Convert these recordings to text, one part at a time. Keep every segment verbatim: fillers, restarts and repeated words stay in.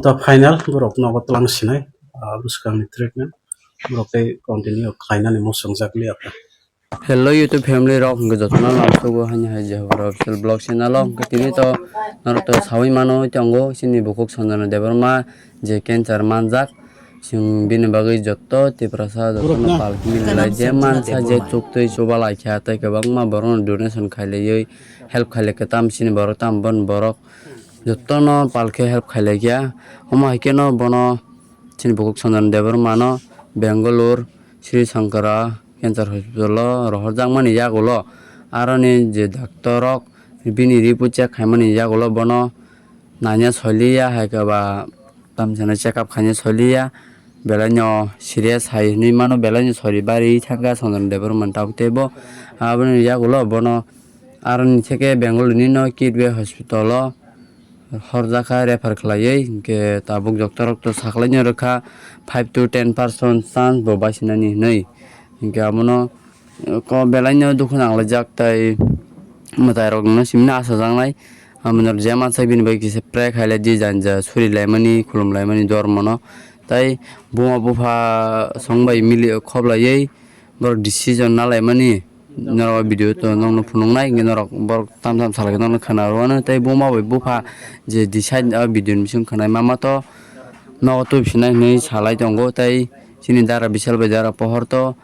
Ta final borok nogo tlang sinai, ah, bwskangni treatment borok tei continue khlainani muchungjak liya kha. Hello YouTube family rok, hwnkhe jotono lamsogo haini hai Jehobora official vlog channel o. Hwnkhe tini to norok to sawi mano tongo, chini bukhuk Sanjana Debbarma je cancer manjak, chwng bini bagwi joto Tiprasa jotono pal himlai je mansa je chuktwi chubalai kha tei kwbangma borokno donation khailaiwi help khailai kha, tam chini borok tam bon borok jotono pal khe help khailai kha. Omo hai kheno bono chini bukhuk Sanjana Debbarma no Bangalore Sri Shankara Cancer Hospital o rohorjakmani yagulo aroni je doctor rok bini report check khaimani yagulo bono naina soliya, hai khe ba tamsano check up khaina soliya, belai no serious hai hinwi mano, belai no sori bari thangkha Sanjana Debbarma tabuk teibo. Aboni yagulo bono aroni theke Bangalore ni no Kidway Hospital o horjakha refer khlaiwi, hinkhe tabuk doctor rok to saklaino rwkha five to ten percent chance bo baisinani hinwi. Hinkhe abono ko belai no dukhu nanglaijak tei mwtai rok no simi no achajaknai. Amoni je mansa bini bai kisa pray khailai di, janja suri laimani, khulum laimani dormo no. Tei buma bupha song bai mili khoblaiwi borok decision nalaimani norok video to nokno phunuknai, hinkhe norok borok tam tam salai norokno khwna rwano. Tei buma bai bupha je decide o video ni bising khwnai mama to nogo tubsinai hinwi salai tongo. Tei chini dara bisal bai dara pohor to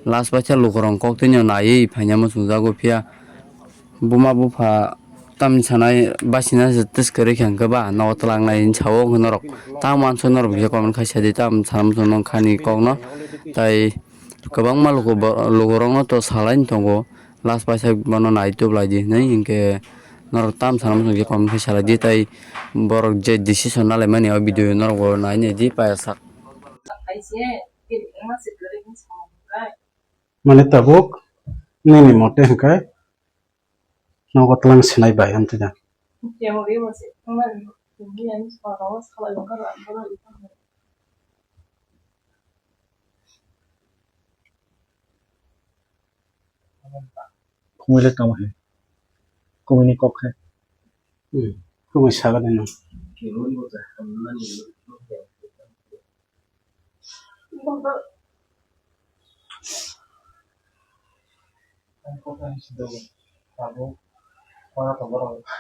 last baisa lukurok kok twino naiwi phaina muchungjago, phiya buma bupha tamni sanai basina se twi kwrwi kha hwnkhe ba nogo twlangnai hinwi sao hwnkhe norok. Tamo uansuk norok bisa comment khai sadi, tamo sana muchung nong khani kokno. Tai kwbangma luku bo-, lukurokno to salaini tongo, last paisa bono nai tublaidi hinwi, hinkhe norok tamo sana muchung je comment khai salaidi, tai borok je decision nalaimani o video norok bo nai naidi paiya sak. Mane tabuk nini mote hwnkhe nogo twlang sinai bai amtwi da. Khumui le tamo hai. Khumui ni kok hai. Hmm. Khumui saga de no.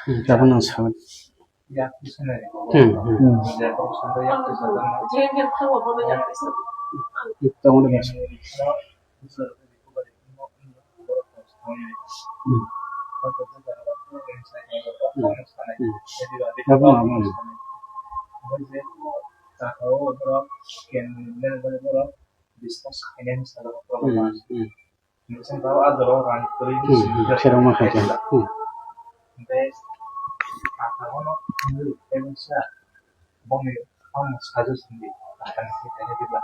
Hmm, tabuk nang saga. Hmm, hmm. Hmm. Tabuk nang saga. Hmm. Hmm. Hmm. Abo abo. Hmm, hmm. Serang ma khaikha. Hmm. Bongni ang suggestion di, ang khe khaina diba.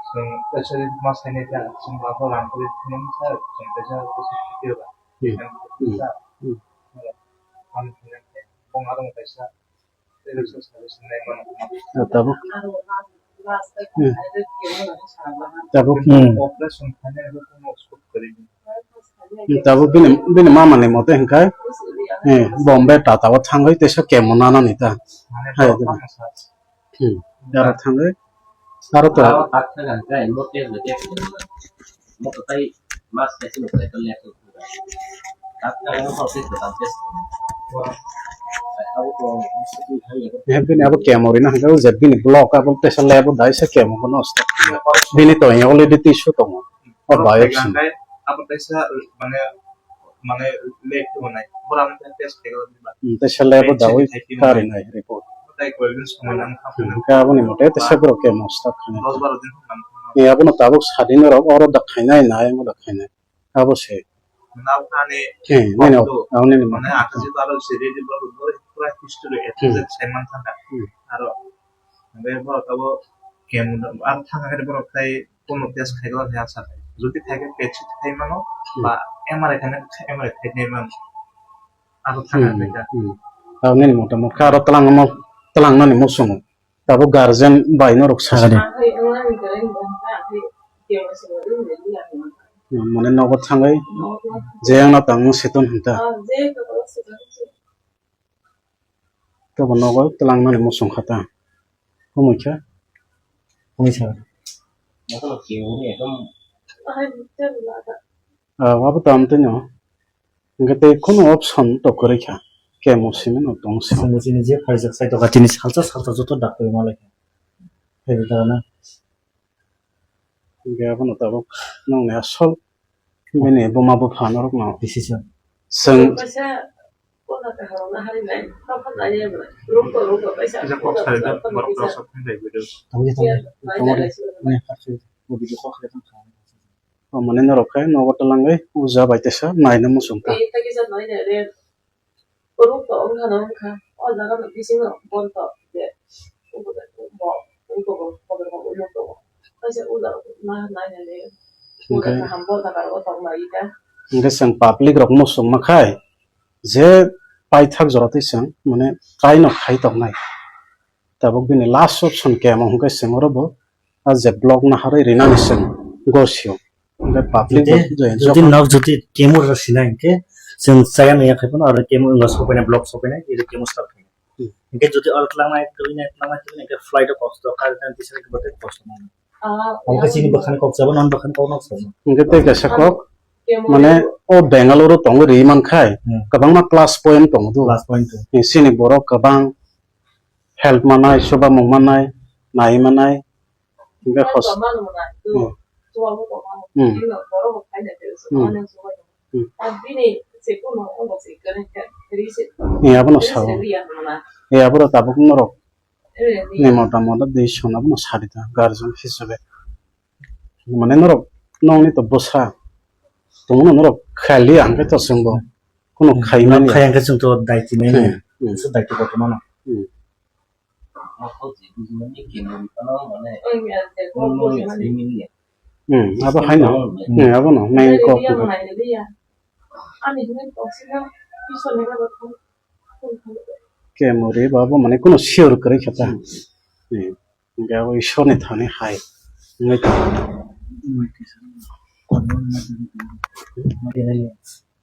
Chwng kaisa ma sainai ta, chwng ba bo rang khe phunuk sa, chwng kaisa kaisa video ba. Hmm. Ang khe sa. Hmm. Ang khe bong aro kaisa election suggestion nai mano. Ah, tabuk. Hmm. Tabuk. Hmm. Operation khaina abo no scope kwrwi. Hmm, tabuk bini, bini mama ni mote hwnkhe, eh, Bombay Tata o thangwi teisa chemo nanani ta. Mane hai borok diba? Mama sa. Hmm, aro thangwi, aro to. Aro tak thang ang khe, mo test le test le. Mo to tai mas test le test le. Tak thang ang mo test le test le. Abo to. Eh, bini abo chemo rina hwnkhe, o je bini block abo teisa lab o dai se chemo bono start. Bini to already tissue tongo. O biopsy. Abo teisa, mane, mane, late to nai. Bora mane test khai galo diba. Hmm, teisa lab o dawi kari nai report. Tai koi din samay nang kha. Hmm, hwnkhe aboni mote teisa borok chemo start khanai. Dos baro din nang kha. Eh, abono tabuk sadin rok oro dak khainai, nai, amo dak khainai. Abo se. Nang kha ni. Eh, nini, abo nini mote. Mane, ata je baro se, re, re, baro, baro, pura history, A to Z, hmm, sai man kha. Hmm. Aro, hwnkhe borok abo chemo, aro thang khe borok tai Bono test khai gala khe asa khai. Jodi khai khe PET C T khai mano, hmm, ba M R I khai na, M R I khai nai mano. Aro thang, hmm, khai kha. Hmm. Abo nini motamot kha aro twlang mo, twlang nani mo songo. Tabuk guardian bai norok sa de. Hmm, mane nogo thangwi je ang no tang seton hinta. Tobo nogo twlangnani muchung kha ta. Humui kha. Humui sa. Ah, wabo tam tino. Hingke tei khunu option to kwrwi kha. Kemo simi no tong si. Chini je phaijak sai to chini salsa salsa joto dak kwrwi ma lai kha. Hai da na. Hingke abono tabuk nongni asol bini buma bupha norokno decision. Chwng Kisa kok salai da, borok rok sok phai lai video. Tamo je tamo je. Tamo je. Ni hakhe o video kok khe tong kha. O mane norok khe nogo twlangwi uja bai tesa naina muchung kha. Ruk to wngkha no wngkha. O jaga no bisingo bon to je. Ubo de bo, ubo bo, ubo bo, ubo bo. Kaisa uja na, na, na, na. Uja kaham bo jaga o tong lai ta. Hingke chwng public rok muchung ma khai je paithak jora twi chwng mane try no khai tong nai. Tabuk bini last option kemo hwnkhe chwng oro bo a je block naharwi rinani chwng gosio. Hwnkhe public jodi, bo je jodi jokha nok jodi kemo rw sinai hwnkhe chwng chaya naiya khai phano aro kemo wngma sopaina block sopaina iri kemo start khai. Hmm. Hwnkhe jodi oro twlangnai twlangnai twlangnai hwnkhe flight o kosto kari dan tisa hwnkhe bote kosto mano. Hwnkhe chini bwkhani kok chabo non bwkhani kok nok chabo. Hwnkhe tei kaisa kok mane o Bangalore o tongwi ri mankhai kwbangma plus point tongo do. Plus point to. Chini borok kwbang help manai, chubamung manai, nai manai, hingke hos-, hmm. Hmm. Hmm. Ni abono sao. Ni abono tabuk norok ni mota mota decision abono sadi ta guardian hisabe. Mane norok nongni to bwsa tongno norok khali ang khe to chwngbo kuno khaimani. Khaya hwnkhe chwng to daiti nai. Hmm. Chwng daiti kotormano. Hmm. Hmm, abo haino. Hmm, abono main kok. Kemuri babo mane kuno sure kwrwi khe ta. Hmm. Hmm. Hingke abo Ishwrni thani hai wngwi tongo.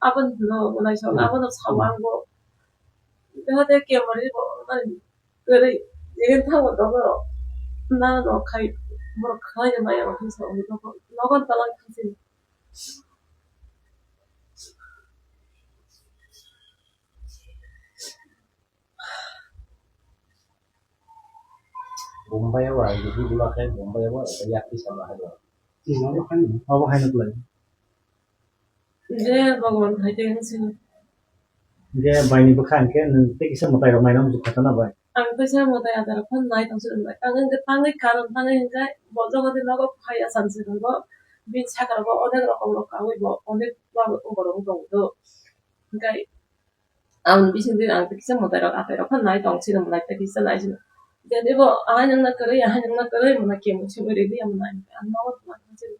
Aboni hwnwi unaisa abono sao ang bo. Jahate kemari bo nani kwrwi jigin thango dogo na no khai borok khai maya hinwi sao nogo tola khai. Bombay o ang bihik ma khe Bombay o yakti sama hai. Abo haino, abo haino kwlai. Je Bhagwan hai tei hwnsi. Je baini bwkha hwnkhe nwng tei kisa mwtai rok naina muchung kha na bai. Ang teisa mwtai atar phano nai tong sini bai. Ang wngkha tangwi karon tangwi hwnkhe bo jagati nogo phai asam se bo bini saka rogo onek rokom rok kaui bo onek borok wng tong do. Hwnkhe Ang bising di ang kisa mwtai rok atai rok nai tong sini mwtai kisa nai sini. Jadi bo ahai nang na kwrwi ahai nang na kwrwi mwnai kemo simi ready ang nai ang nogo tong sini.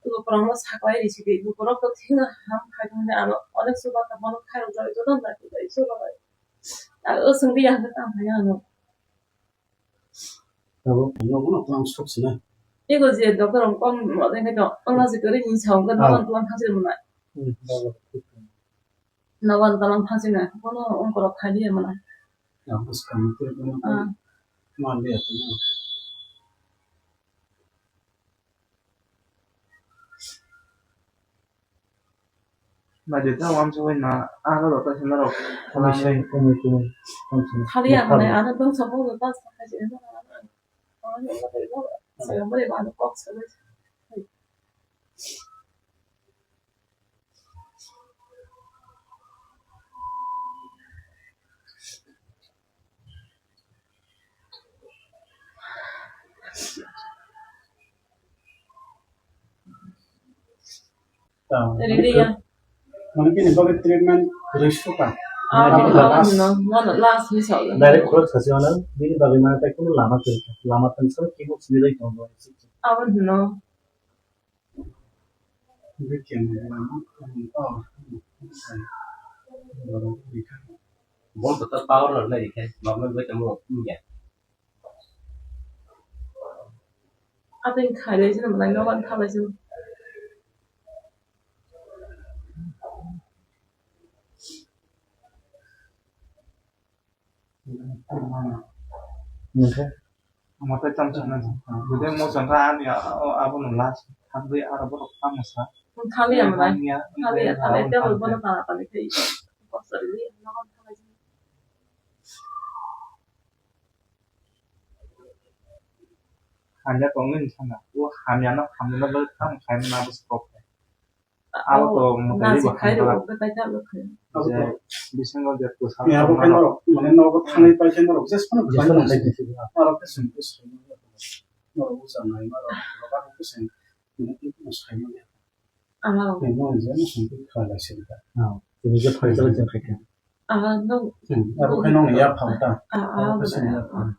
Lukurok no saklai risi di lukurok to thina ham khai thang de ano onek suba ta bono khai rok jai joto nai tu jai suba bai. Ang o sing di ang ta hai ano. Abo nogo no tong sok sini. Ego je doctor ang kom mo de khai to ang na je kwrwi ni sa ang ka nogo tong thang sini mwnai. Nogo tong thang sini bono ongkorok khai di mwnai. Ah. Naidi ta uansugui na, ano rota sina rok. Kumui sai, kumui, kumui. Thali ang nai, ano dong sabu rota sa khai se. Ano, ano, ano, ano, ano, ano, ano, ano, kok sa. Ready ya? Mane bini bagwi treatment kwrwi suka. Ah, bini bagwi no, no, last ni sa. Direct khorok sasi ono, bini bagwi mane tai kunu lama kwrwi kha. Lama tang sa keyboard sini dai tongo. Abo no. Bol betul power lo nai dikai, normal bai tamo ya. Apa yang kaya sih namanya kan kaya sih. Omo tei tamo sana di. Bude mo sana ani abo no last. Thangwi aro borok tamo sa. Thangwi ang lai. Thangwi ang lai. Tei bono tana tani khai. Kosari ni nogon thanglai. Hamya tongwi ni sana. O hamya no hamya no bagwi tamo khai ma bo se kok. Abo to mwtai nasi bo khai hamya. Abo to bisingo je to sa. Ni abo khai no mane no thangwi pai khai no je phano je phano khai. Aro ke sum ke sum. No bo sa nai ma ro. Ro ba ko sum. Ni ki ko sai no. Amaro. Tei no je no sum ke khala sirka. Ah, tini je phai jala je khai. Ah, no. Hmm, abo khai no ya phang ta. Ah, ah, abo khai no ya phang.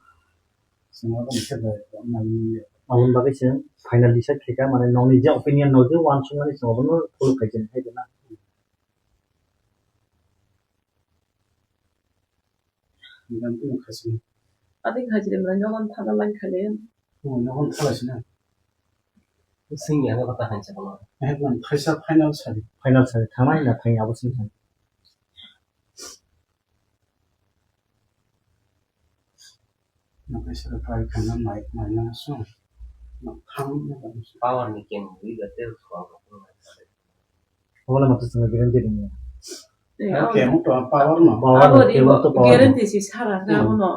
Sing abo ni khe bai nai ni. Aboni bagwi se final decide khai ka, mane nokni je opinion no je uansukmani se obono follow khai jani khai jana. Abo khai jani. Adi khai jani mane nogon thana lang khai le. Oh, nogon thala sina. Sing ya, nogon ta hai sa kono. Eh, kon thaisa final sadi. Final sadi, thangna ina thang abo sing thang. Nokai sara try khaina mai, mai na so. Nok thang na ba so. Power ni kem wi ga tel so. Ola matu sanga guarantee ni. Eh, oke, mo to power no. Power abo no, ribo, power to power no. Guarantee si sara na. Hmm. Abo no,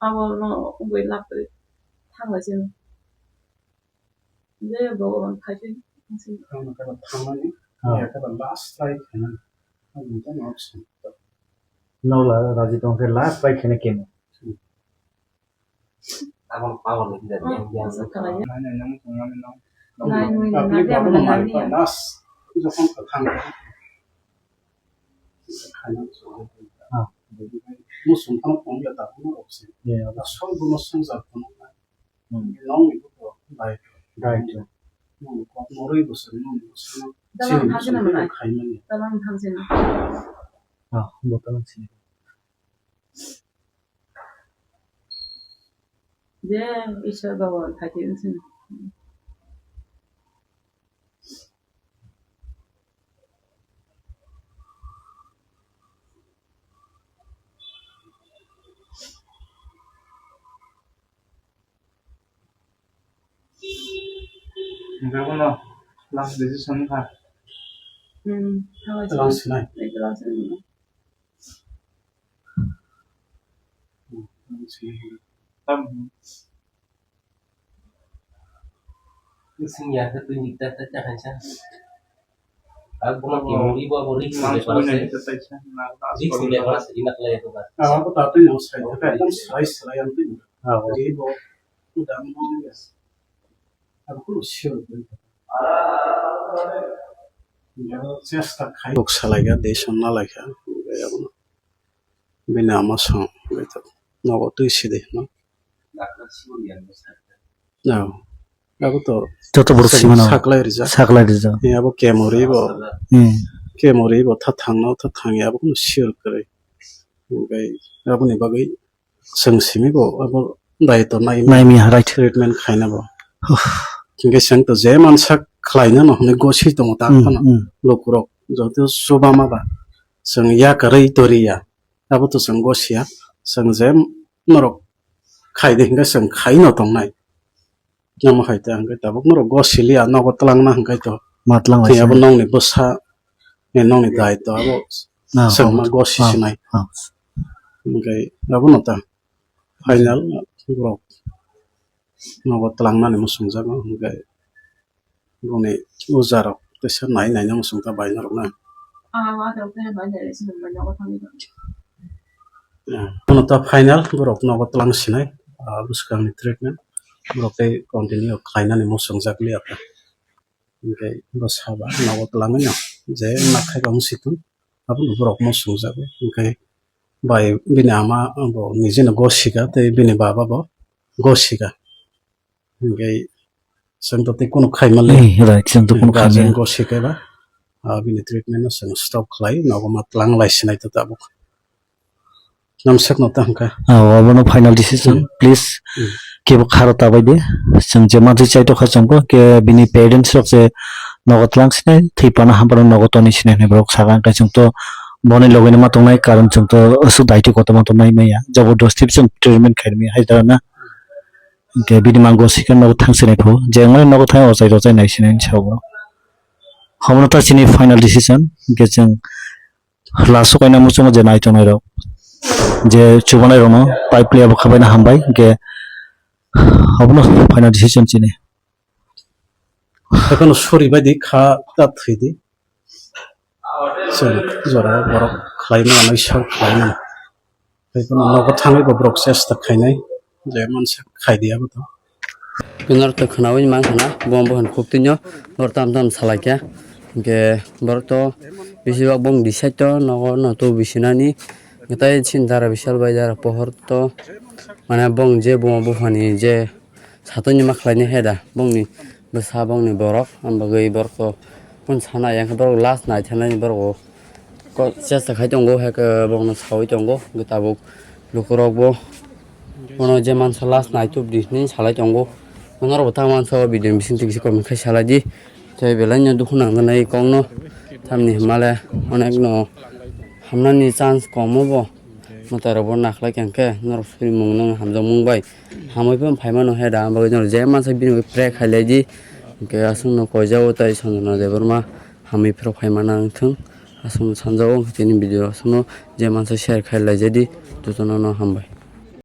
abo no, ungoi lak thang la jeng. Je Bhagavan khaising. Ang khe thangmani, ah, ya khe last try khaina. Ang khe nok sing. Nola raji tong khe last try khaina kemo. Abang power ni tidak yang yang. Nai nui nai dia mana dia. Last. Jokhon thang. Khaina. Ah. Musung thang pon ya ta pon rok se. Ya. Sol bono sung sa pon. Hmm. Nongni buko dai. Dai. Nongni kok noroi bwswk, nongni bwswk. Tabang chini hajina bwswk manai. Khaimani. Tabang hajina. Ah, bo tabang sini. Je, Ishwar Bhagavan khaiti wngsin. Hingke bono last decision wngkha. Hmm, last sinai. Last sinai. Hmm, last sinai. Tam. Sing ya, satu juta saja kan, sir. Aku mau kirim ibu, aku risk. Langsung bebas, ini sir. Kita tes, nah, risk bebas, ini kelihatan, sir. Aku tak tahu yang saya, tapi kan saya, saya yang tahu. Ah, oh. Jadi, ibu, udah mau, ya. Aku sure. Ya, saya start khai. Bok salai ga, de sonna lai ga. Ya, bini ama song, nogo twi sidi, no? No. Abo to joto borok simi no. Saklai rijak. Saklai rijak. Ni abo kemori bo. Hmm. Kemori bo tha thangno, tha thangya abo kono sure kwrwi. Hingke aboni bagwi chwng simi bo abo daitw nai. Nai mi ha, right. Treatment khaina bo. Huh. Hingke chwng to je mansak khlaina no hwnwi gosi tongo ta. Hmm, phano. Hmm. Lukurok joto chuba ma ba chwng yakarwi toriya. Abo to chwng gosiya, chwng je norok khai de hingke chwng khai no tongnai. Namo hai te hingke tabuk norok gosiliya, nogo twlangna hingke to. Ma twlang lai abo se. Nongni bwsa, eh, nongni dai to abo. Ah, chwng ma gosi sinai. Ah. Hingke abo no ta final borok nogo twlangnani muchungjago hingke. Boni ujarok teisa nai nai no muchung ta bai norok na. Ah, wa rok te bai nai se bai nogo thangwi rok. Bono ta final borok nogo twlang sinai, ah, bwskangni treatment borok tei continue khlainani muchungjak liya ta. Hingke bo saba nogo twlangwi no je nakhai ba wng si thung abono borok muchungjago. Hingke bai bini ama bo nijeno gosika tei bini baba bo gosika. Hingke chwng to tei kunu khaima le. Eh, right, chwng to kunu khaima. Guardian go sikhe ba, ah, bini treatment no chwng stop khlai, nogo ma twlang lai sinai to tabuk. Namsakno ta hwnkha. Ah, obono final decision, hmm, please. Hmm. Kebo kharo ta bai de. Chwng je manthwi chai tokha chwngbo, ke bini parents rok je nogo twlang sinai, thwi pano hampano nogo toni sinai hinwi borok saka, hwnkhe chwng to Boni logi no ma tongnai, karon chwng to aswk daiti kotorma to nai maya, jabardasti chwng treatment khai maya hai jora na. Hinkhe bini mango sikhe nogo thang sinai phu, je wngmani nogo thang ochai rochai nai sinai hinwi sa o. Omono ta chini final decision, hinkhe chwng last o kaina muchungo je nai tongnai rok, je chubanai rokno pipe liya bo khabaina hambai, hinkhe obono final decision chini. Haikhe no sori bai di kha ta thwi di. Chwng jora borok khlai mano, nai sak khlai mano. Haikhe no nogo thangwi bo borok chesta khainai, je mansa khai di abo to. Norok to khwnaui mankha na, bo bo hwn khuk twino, borok tam tam salai kha. Hinkhe borok to bisi bak bong di side to nogo no to bisinani. Tei chini dara bisal bai dara pohor to, mane bong je bo buphani je satoni ma khlaini heda bongni bwsa bongni borok, am bagwi borok to phun sana yang borok last nai thanani borok ko chesta khai tongo, hek bongno saui tongo, tabuk lukurok bo bono je mansa last nai tubdi hinwi salai tongo. Norok bo ta mansa o video bising twi kisa comment khai salai di. Tei belai no dukhu nang nai kokno, tamni hwnmale onek no hamnani chance komo bo. Mwtai rok bo nakhlai kha hwnkhe norok suri mung nang hamjak mung bai. Hamwi phano phai mano he da, ang bagwi norok je mansa bini bagwi pray khai lai di. Hwnkhe aswk no koijao tei Sanjana Debbarma hamwi phano phai mana wng thung. Aswk no sanjao tini video aswk no je mansa share khai lai jadi. Jotono no hambai.